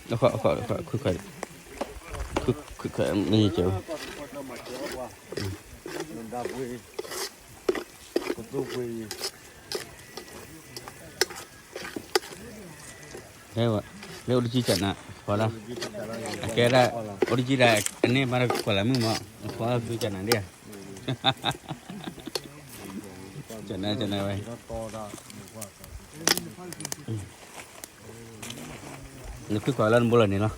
ခွဲးခွဲးခွဲးခွဲးခွဲး မ့ၢ်ကဲဝဲ လၢအိၣ်တကံၢ်ကနၤ ဖီဒၣ် အကဲဒၣ် အိၣ်တကံၢ်ဒၣ် အန့ၢ်ဘၣ်တကွၢ်လၢမုၢ်မး ဖီဒၣ်သုကနၤဒ်ဧါ ကနၤကနၤဝဲ နဖုခွါလၢနဘိလီၤန့ၣ်လီၤ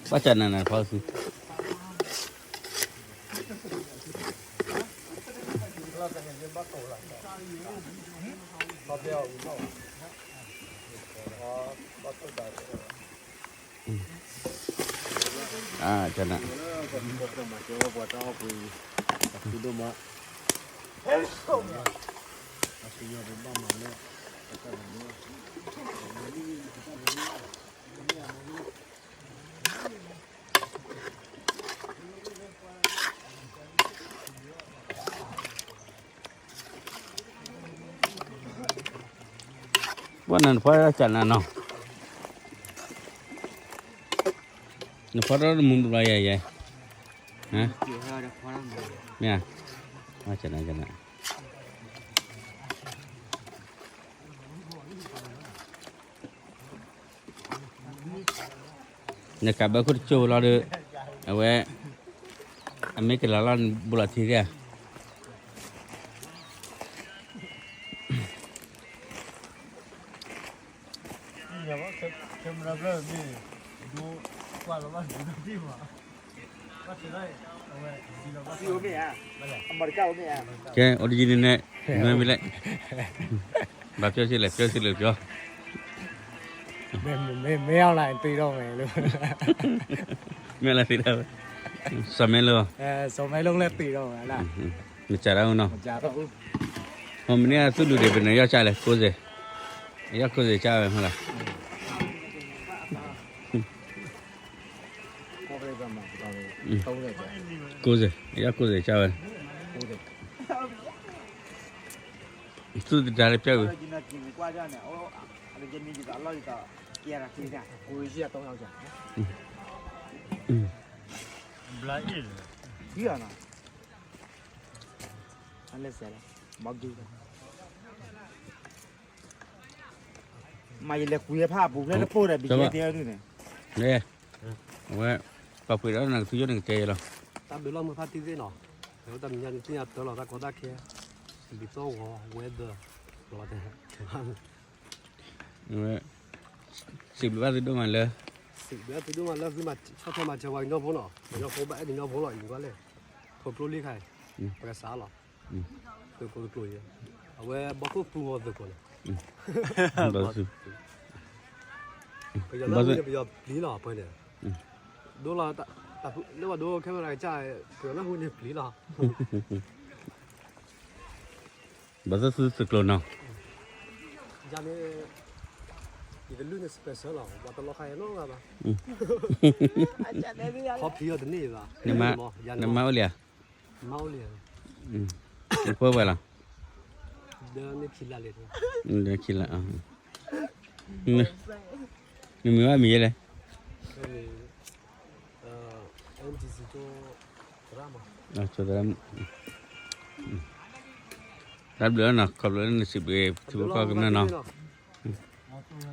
ဘၣ်ကနၤနၤဖီသု ကနၤ ဘၣ်နၤနဖီဒၣ်ကနၤနီၤ နဖီဒၣ်တမူတဘျီယဲယဲ မ့ၢ်ဧါ ကနၤကနၤ နကးဘၢခိၣ်တကၠိၢ်လီၤဒီး အဝဲ အမ့ၢ်ကလၤလီၤနဘိလီၤထံဒ်ဧါ ကဲ အိၣ်တယံၤန့ၣ်န့ၣ် နမ့ၢ်လဲၣ် ဘၣ်ပျီဆံးလဲၣ် ပျီဆံးလဲၣ်ပျီ မ့ၢ်အီၤလၢသံဒီးဝဲ မ့ၢ်လၢသံဒီးဝဲ စီၤမဲလၢ စီၤမဲလၢသံဒီးဝဲ မစၢ်ဒၣ်အူနီၤ ဟိမ့ၢ်န့ၣ်သူၣ်ဒူဒံးပနယီၢ်ကၢ်လဲၣ် ကိးစ့ၢ် ယီၢ်ကိးစ့ၢ်ကၢ်ဝဲမ့ၢ်လၢ ကိးစ့ၢ် ယီၢ်ကိးစ့ၢ်ကၢ်ဝဲ သူၣ်တဒါလၢပျီဝဲ မၤယလဲၤကွံာ်ဖးအပူၤဖျဲၣ်တပိၢ်ဒီး ဘံၣ်ကဲတဲဒုးန့ၣ် အဝဲ ပှၤပှ့ၤဒီးနကသူယိၣ်န့ၣ် ကတဲယဲလီၤ တၢ်ဘျုးလီၤမုၢ်ဖါတံၢ်သ့ၣ်နီၤ တၢ်မံၤညါန့ၣ်သ့ၣ်ညါတၢ်လီၤ တၢ်ကီတၢ်ခဲ ဒ်သိးဂီၤ weather လီၤတဲ စံးဘျုးဘၣ်သုဒိၣ်မးလၢ စံးဘျုးဘၣ်သုဒိၣ်မးလၢသုမၤဆီၣ်ထွဲမၤစၢၤပှၤကညီဖိနီၤ ပှၤကညီဖိဘၣ်အဲၣ်ကညီဖိလီၤ အံၤကွၢ်လဲၣ် ဖိကျိလံခါအံၤ ပကစးလီၤ သုးကိးတကျိၤအံၤ အဝဲဘီခိၣ်သူဂီၤသုးကိးန့ၣ် ပယီၤလၢအဝံၤန့ၣ် ပယီၤပျံၤလီၤ အပှဲၤန့ၣ် ဒိလီၤ လၢပှၤဒိခဲမရၤကစၢ် ပယီၤလၢအဝံၤန့ၣ်ပျံၤလီၤ ဘၣ်သ့ၣ်သုသုးကျိၤနီၤ ယၤန့ၣ် ယတလုၢ်န့ၣ် special လီၤ ပှၤတလီၤခါယၤနီတဂၤဘၣ် ခီဖံးအီၤတန့ၢ်ဘၣ် နမါအိၣ်လံဧါ မါအိၣ်လံဧါ နဖိဝဲလီၤ လၢခံလါ နမံၤဘၣ်မံၤယဲလဲၣ် တၢ်ဘျုးနီၤ ခီဖျိလၢနစံးဘျုး ထံဖိကီၢ်ဖိကမျၢၢ်နီၤ